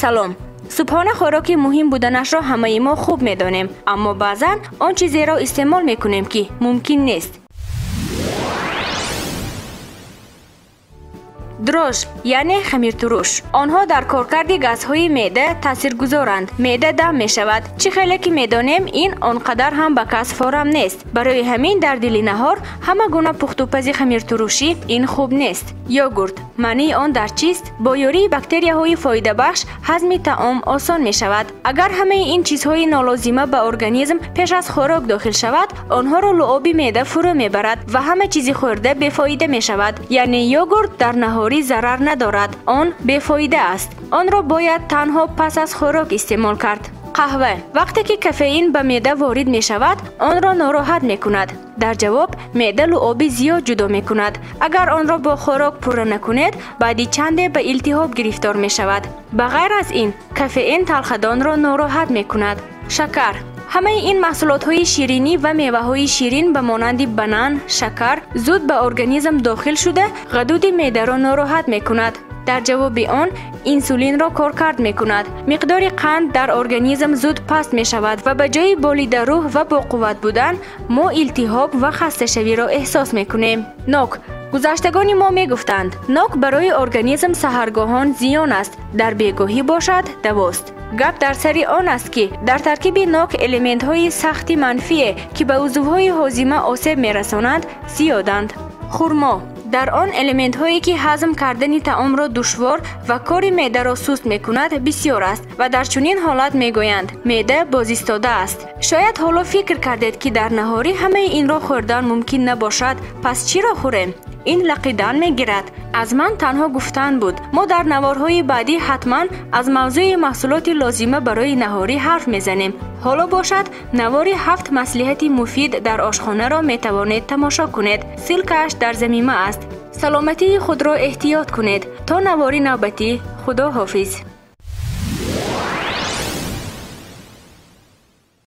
Салом. Субҳона хӯроки муҳим буданашро ҳамаи мо хуб медонем, аммо баъзан он чизеро истеъмол мекунем, ки мумкин нест. Дрож, яъне хамиртуруш. Онҳо дар коркарди газҳои меъда таъсиргузоранд. Меъда дам мешавад. Чӣ хеле ки медонем, ин он қадар ҳам ба кас форам нест. Барои ҳамин дар дили наҳор ҳама гуна пухтупази хамиртурушӣ ин хуб нест. Йогурт. Маънии он дар чист? Бо ёрии бактерияҳои фоидабахш ҳазми таом осон мешавад. Агар ҳамаи ин чизҳои нолозима ба организм пеш аз хӯрок дохил шавад, онҳоро луоби меъда фурӯ мебарад ва ҳама чизи хӯрда бефоида мешавад. Яъне йогурт дар наҳорӣ зарар надорад, он бефоида аст. Онро бояд танҳо пас аз хӯрок истеъмол кард. Қаҳва. Вақте ки кофеин ба меъда ворид мешавад, онро нороҳат мекунад. Дар ҷавоб меъда луоби зиёд ҷудо мекунад. Агар онро бо хӯрок пурра накунед, баъди чанде ба илтиҳоб гирифтор мешавад. Ба ғайр аз ин, кофеин талхадонро нороҳат мекунад. Шакар. Ҳамаи ин маҳсулотҳои ширинӣ ва меваҳои ширин ба монанди банан, шакар зуд ба организм дохил шуда, ғадуди меъдаро нороҳат мекунад. Дар ҷавоби он инсулинро коркард мекунад. Миқдори қанд дар организм зуд паст мешавад ва ба ҷои болидарӯҳ ва боқувват будан мо илтиҳоб ва хасташавиро эҳсос мекунем. Нок. Гузаштагони мо мегуфтанд, нок барои организм саҳаргоҳон зиён аст, дар бегоҳӣ бошад давост. Гап дар сари он аст, ки дар таркиби нок элементҳои сахти манфие, ки ба узвҳои ҳозима осеб мерасонанд, зиёданд. Хурмо. Дар он элементҳое, ки ҳазм кардани таомро душвор ва кори меъдаро суст мекунад, бисёр аст ва дар чунин ҳолат мегӯянд меъда бозистода аст. Шояд ҳоло фикр кардед, ки дар наҳорӣ ҳамаи инро хӯрдан мумкин набошад, пас чиро хӯрем? Ин лақидан мегирад. Аз ман танҳо гуфтан буд. Мо дар наворҳои баъдӣ ҳатман аз мавзӯи маҳсулоти лозима барои наҳорӣ ҳарф мезанем. Ҳоло бошад, навори 7 маслиҳати муфид дар ошхонаро метавонед тамошо кунед. Ссилкааш дар замима аст. Саломатии худро эҳтиёт кунед. То навори навбатӣ, Худо ҳофиз.